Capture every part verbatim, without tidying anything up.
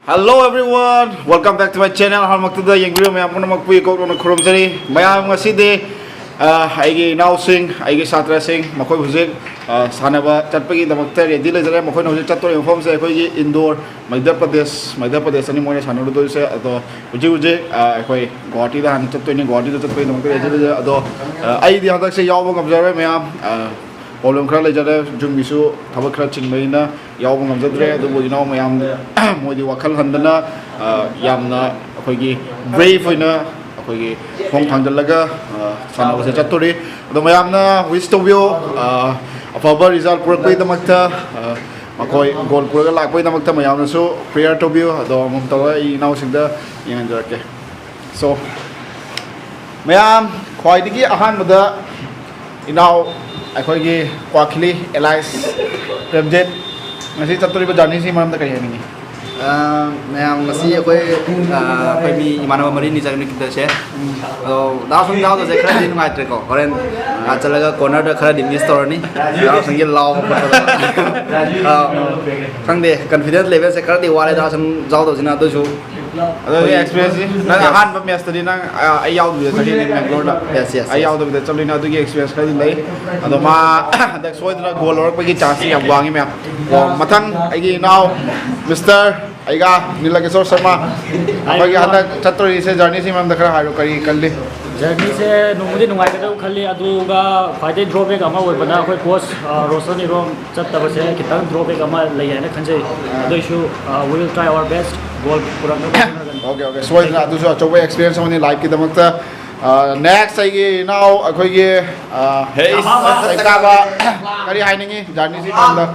Hello everyone, welcome back to my channel. ꯑꯍꯥꯟꯕꯃꯛꯇꯗ ꯌꯦꯡꯕꯤꯔꯤꯕ ꯃꯌꯥꯝ ꯄꯨꯝꯅꯃꯛꯄꯨ ꯏꯀꯣꯛ ꯂꯣꯟꯅ ꯈꯨꯔꯨꯝꯖꯔꯤ꯫ ꯃꯌꯥꯝ, ꯉꯁꯤꯗꯤ ꯑ, ꯑꯩꯒꯤ ꯏꯅꯥꯎꯁꯤꯡ, ꯑꯩꯒꯤ ꯁꯥꯇ꯭ꯔꯁꯤꯡ, ꯃꯈꯣꯏ ꯍꯧꯖꯤꯛ ꯑ, ꯁꯥꯟꯅꯕ ꯆꯠꯄꯒꯤꯗꯃꯛꯇ ꯔꯦꯗꯤ ꯂꯩꯖꯔꯦ꯫ ꯃꯈꯣꯏꯅ ꯍꯧꯖꯤꯛ ꯆꯠꯇꯣꯔꯤꯕ ꯃꯐꯝꯁꯦ ꯑꯩꯈꯣꯏꯒꯤ ꯏꯟꯗꯣꯔ, ꯃꯩꯙ꯭ꯌ ꯄ꯭ꯔꯗꯦꯁ, ꯃꯩꯙ꯭ꯌ ꯄ꯭ꯔꯗꯦꯁꯇꯅꯤ ꯃꯣꯏꯅ ꯁꯥꯟꯅꯔꯨꯗꯣꯏꯁꯦ꯫ ꯑꯗꯣ ꯍꯧꯖꯤꯛ ꯍꯧꯖꯤꯛ ꯑ, ꯑꯩꯈꯣꯏ ꯒꯨꯋꯥꯍꯥꯇꯤꯗ ꯍꯥꯟꯅ ꯆꯠꯇꯣꯏꯅꯤ꯫ ꯒꯨꯋꯥꯍꯥꯇꯤꯗ ꯆꯠꯄꯒꯤꯗꯃꯛꯇ ꯔꯦꯗꯤ ꯂꯩꯖꯔꯦ꯫ ꯑꯗꯣ ꯑ, ꯑꯩꯗꯤ ꯍꯟꯗꯛꯁꯦ ꯌꯥꯎꯕ ꯉꯝꯖꯔꯣꯏ ꯃꯌꯥꯝ꯫ ꯑ, ꯄ꯭ꯔꯣꯕ꯭ꯂꯦꯝ ꯈꯔ ꯂꯩꯖꯔꯦ, ꯌꯨꯝꯒꯤꯁꯨ ꯊꯕꯛ ꯈꯔ ꯆꯤꯟꯕꯅꯤꯅ ꯌꯥꯎꯕ ꯉꯝꯖꯗ꯭ꯔꯦ꯫ ꯑꯗꯨꯕꯨ ꯏꯅꯥꯎ ꯃꯌꯥꯝ ꯃꯣꯏꯗꯤ ꯋꯥꯈꯜ ꯍꯟꯗꯅ, ꯑ, ꯌꯥꯝꯅ ꯑꯩꯈꯣꯏꯒꯤ ꯕ꯭ꯔꯦꯐ ꯑꯣꯏꯅ ꯑꯩꯈꯣꯏꯒꯤ ꯈꯣꯡ ꯊꯥꯡꯖꯤꯜꯂꯒ, ꯑ, ꯁꯥꯟꯅꯕꯁꯦ ꯆꯠꯇꯣꯔꯤ꯫ ꯑꯗꯣ ꯃꯌꯥꯝꯅ ꯋꯤꯁ ꯇꯧꯕꯤꯌꯣ, ꯑ, ꯑꯐꯕ ꯔꯤꯖꯜ ꯄꯨꯔꯛꯄꯒꯤꯗꯃꯛꯇ, ꯑ, ꯃꯈꯣꯏ ꯒꯣꯜ ꯄꯨꯔꯒ ꯂꯥꯛꯄꯒꯤꯗꯃꯛꯇ ꯃꯌꯥꯝꯅꯁꯨ ꯄ꯭ꯔꯦꯌꯔ ꯇꯧꯕꯤꯌꯨ꯫ ꯑꯗꯣ ꯑꯃꯃꯝ ꯇꯧꯔꯒ ꯑꯩ ꯏꯅꯥꯎꯁꯤꯡꯗ ꯌꯦꯡꯍꯟꯖꯔꯛꯀꯦ꯫ So, ꯃꯌꯥꯝ, ꯈ꯭ꯋꯥꯏꯗꯒꯤ ꯑꯍꯥꯟꯕꯗ ꯏꯅꯥꯎ ꯑꯩꯈꯣꯏꯒꯤ ꯀ꯭ꯋꯥꯈꯤꯂꯤ ꯑꯦꯂꯥꯏꯁ ꯄ꯭ꯔꯦꯝꯖꯤꯠ, ꯉꯁꯤ ꯆꯠꯇꯣꯔꯤꯕ ꯖꯔꯅꯤꯁꯤ ꯃꯔꯝꯗ ꯀꯔꯤ ꯍꯥꯏꯅꯤꯡꯉꯤ? ꯑꯥ, ꯃꯌꯥꯝ, ꯉꯁꯤ ꯑꯩꯈꯣꯏ, ꯑꯥ, ꯑꯩꯈꯣꯏ ꯃꯤ ꯏꯃꯥꯟꯅꯕ ꯃꯔꯤꯅꯤ ꯆꯠꯀꯅꯤ ꯀꯤꯠꯇꯁꯦ꯫ ꯑꯗꯣ ꯗꯥ ꯁꯨꯝ ꯌꯥꯎꯗꯕꯁꯦ ꯈꯔꯗꯤ ꯅꯨꯡꯉꯥꯏꯇ꯭ꯔꯦꯀꯣ꯫ ꯍꯣꯔꯦꯟ, ꯑꯥ, ꯆꯠꯂꯒ ꯀꯣꯔꯅꯔꯗ ꯈꯔꯗꯤ ꯃꯤꯁ ꯇꯧꯔꯅꯤ꯫ ꯗꯥ ꯁꯨꯝꯒꯤ ꯂꯥꯎꯕ ꯈꯣꯠꯄꯗ꯫ ꯑꯥ, ꯈꯪꯗꯦ, ꯀꯟꯐꯤꯗꯦꯟꯁ ꯂꯦꯚꯦꯜꯁꯦ ꯈꯔꯗꯤ ꯋꯥꯠꯂꯦ ꯗꯥ ꯁꯨꯝ ꯌꯥꯎꯗꯕꯁꯤꯅ꯫ ꯑꯗꯨꯁꯨ ꯑꯗꯨꯒꯤ ꯑꯩꯈꯣꯏ ꯑꯦꯛꯁꯄꯤꯔꯤꯌꯟꯁꯁꯤ ꯅꯪ, yes, ꯑꯍꯥꯟꯕ ꯃꯦꯠꯁꯇꯗꯤ ꯅꯪ, ꯑ, ꯑꯩ ꯌꯥꯎꯗꯕꯤꯗ ꯆꯠꯈꯤꯅꯤ ꯕꯦꯡꯒ꯭ꯂꯣꯔꯗ꯫ Yes, yes, ꯑꯩ yes. ꯌꯥꯎꯗꯕꯤꯗ ꯆꯠꯂꯤꯅ ꯑꯗꯨꯒꯤ ꯑꯦꯛꯁꯄꯤꯔꯤꯌꯟꯁ ꯈꯔꯗꯤ ꯂꯩ꯫ ꯑꯗꯣ ꯃꯥ ꯍꯟꯗꯛ ꯁꯣꯏꯗꯅ ꯒꯣꯜ ꯂꯧꯔꯛꯄꯒꯤ ꯆꯥꯟꯁꯇꯤ ꯌꯥꯝ ꯋꯥꯡꯉꯤ ꯃꯌꯥꯝ꯫ ꯑꯣ, ꯃꯊꯪ ꯑꯩꯒꯤ ꯏꯅꯥꯎ ꯃꯤꯁꯇꯔ ꯑꯩꯒ ꯅꯤꯂꯀꯦꯁꯣꯔ ꯁꯔꯃ, ꯑꯩꯈꯣꯏꯒꯤ ꯍꯟꯗꯛ ꯆꯠꯇꯣꯔꯤꯁꯦ ꯖꯔꯅꯤꯁꯤ ꯃꯔꯝꯗ ꯈꯔ ꯍꯥꯏꯔꯣ, ꯀꯔꯤ ꯈꯜꯂꯤ? ꯖꯔꯅꯤꯁꯦ ꯅꯨꯡꯕꯨꯗꯤ ꯅꯨꯡꯉꯥꯏꯒꯗꯕ ꯈꯜꯂꯤ, ꯑꯗꯨꯒ ꯈ꯭ꯋꯥꯏꯗꯒꯤ ꯗ꯭ꯔꯣꯕꯦꯛ ꯑꯃ ꯑꯣꯏꯕꯅ ꯑꯩꯈꯣꯏ ꯀꯣꯆ, ꯑ, ꯔꯣꯁꯟ ꯏꯔꯣꯝ ꯆꯠꯇꯕꯁꯦ ꯈꯤꯇꯪ ꯗ꯭ꯔꯣꯕꯦꯛ ꯑꯃ ꯂꯩ ꯍꯥꯏꯅ ꯈꯟꯖꯩ꯫ ꯑꯗꯨꯏꯁꯨ, ꯑ, we will try our best, goal ꯄꯨꯔꯛꯅꯕ ꯍꯣꯠꯅꯒꯅꯤ꯫ ꯑꯣꯀꯦ, ꯑꯣꯀꯦ, ꯁꯣꯏꯗꯅ ꯑꯗꯨꯁꯨ ꯑꯆꯧꯕ ꯑꯦꯛꯁꯄꯤꯔꯤꯌꯟꯁ ꯑꯃꯅꯤ ꯂꯥꯏꯐꯀꯤꯗꯃꯛꯇ꯫ ꯑ, ꯅꯦꯛꯁ ꯑꯩꯒꯤ ꯏꯅꯥꯎ ꯑꯩꯈꯣꯏꯒꯤ, ꯑ, ꯍꯦ, ꯏꯁ꯫ ꯆꯩꯀꯥꯕ, ꯀꯔꯤ ꯍꯥꯏꯅꯤꯡꯉꯤ ꯖꯔꯅꯤꯁꯤ ꯃꯔꯝꯗ?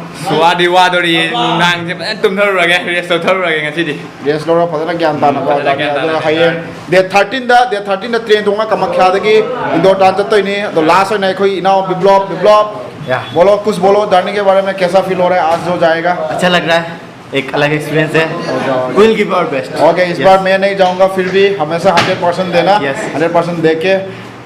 ꯋꯥꯗꯤ ꯋꯥꯗꯣꯔꯤ, ꯅꯨꯡꯗꯥꯡꯁꯦ ꯐꯖꯅ ꯇꯨꯝꯊꯔꯨꯔꯒꯦ, ꯔꯦꯁ ꯇꯧꯊꯔꯨꯔꯒꯦ ꯉꯁꯤꯗꯤ꯫ ꯔꯦꯁ ꯂꯧꯔ ꯐꯖꯅ ꯒ꯭ꯌꯥꯟ ꯇꯥꯅꯀꯣ꯫ ꯐꯖꯅ ꯒ꯭ꯌꯥꯟ ꯑꯗꯨꯒ ꯇꯥꯅ꯫ ꯍꯌꯦꯡ ꯗꯦꯠ ꯊꯥꯔꯇꯤꯟꯗ, ꯗꯦꯠ ꯊꯥꯔꯇꯤꯟꯗ ꯇ꯭ꯔꯦꯟ ꯇꯣꯡꯉ ꯀꯃꯈ꯭ꯌꯥꯗꯒꯤ ꯏꯟꯗꯣꯔ ꯇꯥꯟ ꯆꯠꯇꯣꯏꯅꯤ꯫ ꯑꯗꯣ ꯂꯥꯁ ꯑꯣꯏꯅ ꯑꯩꯈꯣꯏ ꯏꯅꯥꯎ ꯕꯤꯄ꯭ꯂꯣꯞ, ꯕꯤꯄ꯭ꯂꯣꯞ, ꯌꯥ꯫ ꯕꯣꯂꯣ, ꯀꯨꯁ ꯕꯣꯂꯣ, ꯖꯔꯅꯤ ꯀꯦ ꯕꯥꯔꯦ ꯃꯦ ꯀꯦꯁꯥ ꯐꯤꯜ ꯍꯣ ꯔꯍꯥ ꯍೈ, ꯑꯥꯖ ꯖꯣ ꯖꯥꯌꯦꯒꯥ? अच्छा लग रहा है, एक अलग एक्सपीरियंस है। Okay, okay. We'll give our best। Okay, इस बार मैं नहीं जाऊंगा, फिर भी हमेशा हंड्रेड परसेंट देना। यस। हंड्रेड परसेंट दे के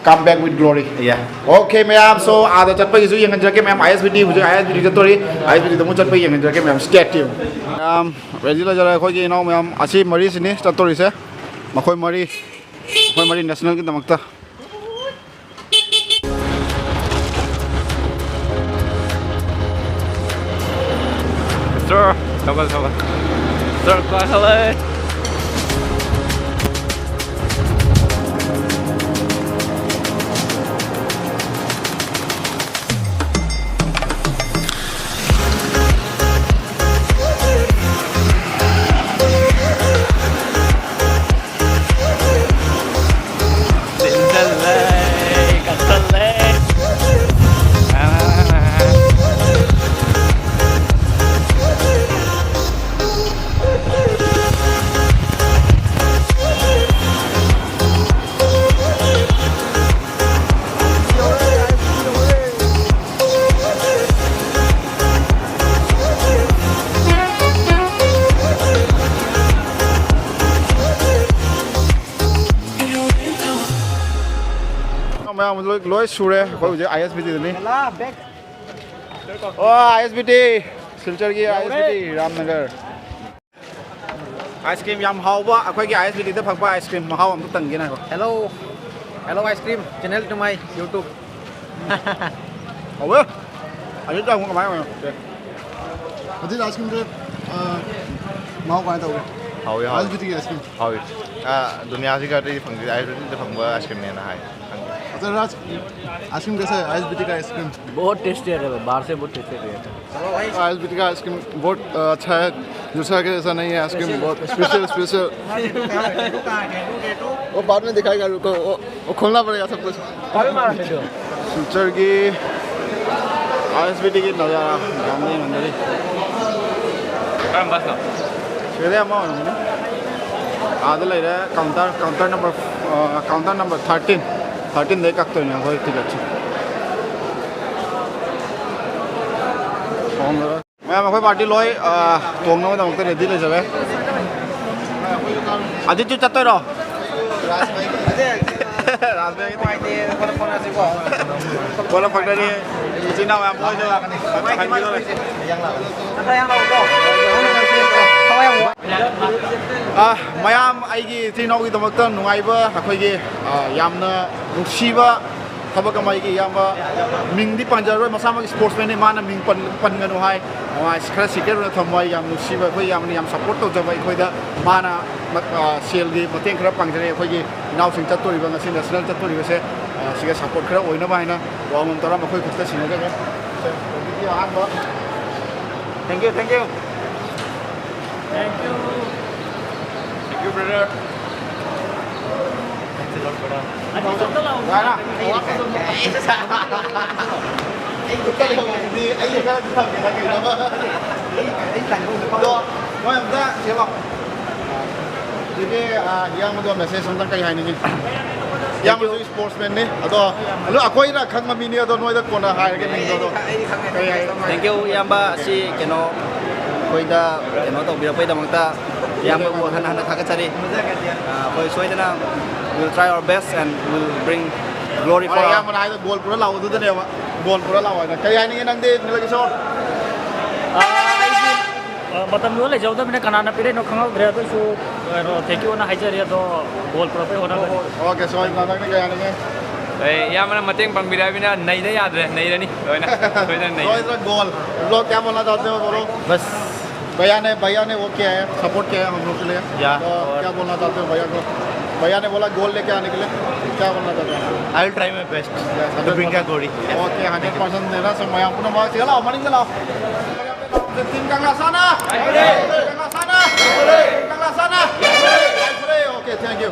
Come back with glory. Yeah. Okay, ꯃꯌꯥꯝ, so ꯑꯥꯗ ꯆꯠꯄꯒꯤꯁꯨ ꯌꯦꯡꯍꯟꯖꯔꯛꯀꯦ ꯃꯌꯥꯝ, I S B T ꯍꯧꯖꯤꯛ I S B T ꯆꯠꯇꯣꯔꯤ, I S B T ꯗ ꯑꯃꯨꯛ ꯆꯠꯄꯒꯤ ꯌꯦꯡꯍꯟꯖꯔꯛꯀꯦ ꯃꯌꯥꯝ, stay tuned. ꯃꯌꯥꯝ, ready ꯂꯩꯖꯔꯦ ꯑꯩꯈꯣꯏꯒꯤ ꯏꯅꯥꯎ ꯃꯌꯥꯝ, ꯑꯁꯤ ꯃꯔꯤꯁꯤꯅꯤ ꯆꯠꯇꯣꯔꯤꯁꯦ, ꯃꯈꯣꯏ ꯃꯔꯤ, ꯃꯈꯣꯏ ꯃꯔꯤ national ꯒꯤꯗꯃꯛꯇ. Sir, ꯊꯧꯒꯠ, ꯊꯧꯒꯠ. Sir, ꯀꯥꯈꯠꯂꯦ. ꯃꯌꯥꯝ ꯂꯣꯏ, ꯂꯣꯏ ꯁꯨꯔꯦ꯫ ꯑꯩꯈꯣꯏ ꯍꯧꯖꯤꯛ I S B T ꯗꯅꯤ꯫ ꯑꯣ, I S B T, ꯁꯤꯜꯆꯔꯒꯤ I S B T, Ramnagar. Ice cream ꯌꯥꯝ ꯍꯥꯎꯕ, ꯑꯩꯈꯣꯏꯒꯤ I S B T ꯗ ꯐꯪꯕ ice cream ꯃꯍꯥꯎ ꯑꯝꯇ ꯇꯪꯒꯦ ꯉꯥꯏꯈꯣ꯫ Hello, hello ice cream, channel to my YouTube. ꯍꯥꯎꯋꯦ꯫ ꯑꯁꯤ ꯇꯪꯕ ꯀꯃꯥꯏꯅ ꯑꯣꯏꯅꯣ? ꯍꯧꯖꯤꯛ ice cream ꯁꯦ, ꯑ, ꯃꯍꯥꯎ ꯀꯃꯥꯏꯅ ꯇꯧꯒꯦ? ꯍꯥꯎꯋꯤ, ꯍꯥꯎꯋꯤ꯫ I S B T ꯒꯤ ice cream꯫ ꯍꯥꯎꯋꯤ꯫ ꯑ, ꯗꯨꯅꯤꯌꯥꯁꯤꯒ ꯑꯇꯩꯗ ꯐꯪꯗꯦ, I S B T ꯗ ꯐꯪꯕ ice cream ꯅꯦꯅ ꯍꯥꯏ꯫ ꯈꯪꯗꯦ꯫ ꯑꯆꯥ, ꯔꯥꯖ, ice cream कैसा है? I S B T का ice cream? बहुत tasty है, बाहर से बहुत tasty है। I S B T का ice cream बहुत, अ, अच्छा है, दूसरा के जैसा नहीं है ice cream, बहुत special, special। वो बाद में दिखाएगा, रुको, वो, वो खोलना पड़ेगा सब कुछ। सिलचर की I S B T की नज़ारा, ꯌꯥꯝ ꯂꯩ꯫ ꯁꯤꯗ ꯑꯃ ꯑꯣꯏꯔꯝꯒꯅꯤ꯫ ꯑꯥꯗ ꯂꯩꯔꯦ, counter, counter number, ꯑ, counter number thirteen꯫ Thirteen ꯗꯩ ꯀꯛꯇꯣꯏꯅꯦ ꯑꯩꯈꯣꯏ ticket ꯁꯦ꯫ ꯃꯌꯥꯝ, ꯑꯩꯈꯣꯏ party ꯂꯣꯏ, ꯑ, ꯇꯣꯡꯅꯕꯒꯤꯗꯃꯛꯇ ready ꯂꯩꯖꯔꯦ꯫ ꯑꯗꯤꯠꯁꯨ ꯆꯠꯇꯣꯏꯔꯣ? ꯀꯣꯟꯅ ꯐꯪꯅꯔꯤ꯫ ꯏꯆꯤꯟ ꯏꯅꯥꯎ ꯃꯌꯥꯝ ꯃꯣꯏꯁꯨ ꯐꯪꯕꯤꯗꯧꯔꯦ꯫ ꯑꯥ, ꯃꯌꯥꯝ ꯑꯩꯒꯤ ꯏꯆꯤꯟ ꯏꯅꯥꯎꯒꯤꯗꯃꯛꯇ ꯅꯨꯡꯉꯥꯏꯕ, ꯑꯩꯈꯣꯏꯒꯤ, ꯑꯥ, ꯌꯥꯝꯅ ꯅꯨꯡꯁꯤꯕ ꯊꯕꯛ ꯑꯃ, ꯑꯩꯒꯤ ꯏꯌꯥꯝꯕ, ꯃꯤꯡꯗꯤ ꯄꯟꯖꯔꯔꯣꯏ, ꯃꯁꯥꯃꯛ ꯏꯁꯄꯣꯔꯠꯁꯃꯦꯟꯅꯤ, ꯃꯥꯅ ꯃꯤꯡ ꯄꯟ-, ꯄꯟꯒꯅꯨ ꯍꯥꯏ꯫ ꯑꯥ, ꯈꯔ ꯁꯤꯀ꯭ꯔꯦꯠ ꯑꯣꯏꯅ ꯊꯝꯃꯣ꯫ ꯑꯩ ꯌꯥꯝ ꯅꯨꯡꯁꯤꯕ, ꯑꯩꯈꯣꯏ ꯌꯥꯝꯅ, ꯌꯥꯝ ꯁꯞꯄꯣꯔꯠ ꯇꯧꯖꯕ, ꯑꯩꯈꯣꯏꯗ ꯃꯥꯅ, ꯑꯥ, ꯁꯦꯜꯒꯤ ꯃꯇꯦꯡ ꯈꯔ ꯄꯥꯡꯖꯔꯦ꯫ ꯑꯩꯈꯣꯏꯒꯤ ꯏꯅꯥꯎꯁꯤꯡ ꯆꯠꯇꯣꯔꯤꯕ, ꯉꯁꯤ ꯅꯦꯁꯅꯦꯜ ꯆꯠꯇꯣꯔꯤꯕꯁꯦ, ꯑ, ꯁꯤꯒ ꯁꯞꯄꯣꯔꯠ ꯈꯔ ꯑꯣꯏꯅꯕ ꯍꯥꯏꯅ ꯋꯥ ꯑꯃꯃꯝ ꯇꯧꯔ ꯃꯈꯣꯏ ꯈꯨꯠꯇ ꯁꯤꯟꯅꯖꯒꯦ꯫ ꯁꯦ, ꯍꯧꯖꯤꯛꯀꯤ ꯑꯍꯥꯟꯕ꯫ Thank you, thank you. Thank you. Thank you, brother. ꯌꯥꯔꯦ꯫ ꯑꯩ ꯈꯔ ꯊꯝꯒꯦ, ꯅꯪꯒꯤꯗꯃꯛ꯫ ꯑꯗꯣ, ꯅꯣꯏ ꯑꯝꯇ ꯁꯦꯝꯃꯣ꯫ ꯑꯗꯨꯗꯤ, ꯑ, ꯏꯌꯥꯝꯕꯗꯣ ꯃꯦꯁꯦꯖ ꯑꯝꯇꯪ ꯀꯔꯤ ꯍꯥꯏꯅꯤꯡꯉꯤ? ꯏꯌꯥꯝꯕꯁꯨ ꯏꯁꯄꯣꯔꯠꯁꯃꯦꯟꯅꯤ꯫ ꯑꯗꯣ, ꯑꯗꯣ ꯑꯩꯈꯣꯏꯅ ꯈꯪꯕ ꯃꯤꯅꯤ, ꯑꯗꯣ ꯅꯣꯏꯗ ꯀꯣꯟꯅ ꯍꯥꯏꯔꯒꯦ ꯃꯤꯡꯗꯣ꯫ ꯑꯗꯣ ꯀꯔꯤ ꯍꯥꯏ? Thank you, ꯏꯌꯥꯝꯕ꯫ ꯁꯤ ꯀꯩꯅꯣ, ꯑꯩꯈꯣꯏꯗ ꯀꯩꯅꯣ ꯇꯧꯕꯤꯔꯛꯄꯩꯗꯃꯛꯇ ꯏꯌꯥꯝꯕꯕꯨ ꯍꯟꯅ ꯍꯟꯅ ꯊꯥꯒꯠꯆꯔꯤ꯫ ꯑ, ꯑꯩꯈꯣꯏ ꯁꯣꯏꯗꯅ will try our best and will bring glory for ꯍꯣꯏ, our ꯏꯌꯥꯝꯕꯅ ꯍꯥꯏꯗꯣ ꯒꯣꯜ ꯄꯨꯔ ꯂꯥꯛꯑꯣ ꯑꯗꯨꯗꯅꯦꯕ꯫ ꯒꯣꯜ ꯄꯨꯔ ꯂꯥꯛꯑꯣ ꯍꯥꯏꯅ꯫ ꯀꯔꯤ ꯍꯥꯏꯅꯤꯡꯉꯤ ꯅꯪꯗꯤ, ꯅꯤꯂꯀꯤꯁꯣꯔ? ꯑ, ꯑꯩꯗꯤ, ꯑ, ꯃꯇꯝꯗꯨꯗ ꯂꯩꯖꯍꯧꯗꯕꯅꯤꯅ ꯀꯅꯥꯅ ꯄꯤꯔꯛꯏꯅꯣ ꯈꯪꯍꯧꯗ꯭ꯔꯦ꯫ ꯑꯗꯨꯏꯁꯨ, ꯀꯩꯅꯣ, thank you ꯑꯅ ꯍꯥꯏꯖꯔꯤ꯫ ꯑꯗꯣ ꯒꯣꯜ ꯄꯨꯔꯛꯄꯩ ꯍꯣꯠꯅꯒꯅꯤ꯫ Okay, ꯁꯣꯏ ꯅꯪꯗꯤ ꯀꯔꯤ ꯍꯥꯏꯅꯤꯡꯉꯤ? ꯑꯩ ꯏꯌꯥꯝꯕꯅ ꯃꯇꯦꯡ ꯄꯥꯡꯕꯤꯔꯛꯑꯕꯅꯤꯅ ꯅꯩꯗ ꯌꯥꯗ꯭ꯔꯦ, ꯅꯩꯔꯅꯤ ꯂꯣꯏꯅ꯫ ꯁꯣꯏꯗꯅ ꯅꯩꯔꯅꯤ꯫ ꯁꯣꯏꯗꯅ ꯒꯣꯜ꯫ Bro, क्या बोलना चाहते हो, बोलो? बस। भैया ने, भैया ने वो किया है, सपोर्ट किया है हम लोग के लिए। या, तो और क्या बोलना चाहते हो भैया को? भैया ने बोला गोल लेके आने के लिए, क्या बोलना चाहते हो? I will try my best to bring a glory. Okay, hundred percent देना सब मया पुनः मया चला, मनिंग चला। Team Kanglasana! Team Kanglasana! Team Kanglasana! Okay, thank you.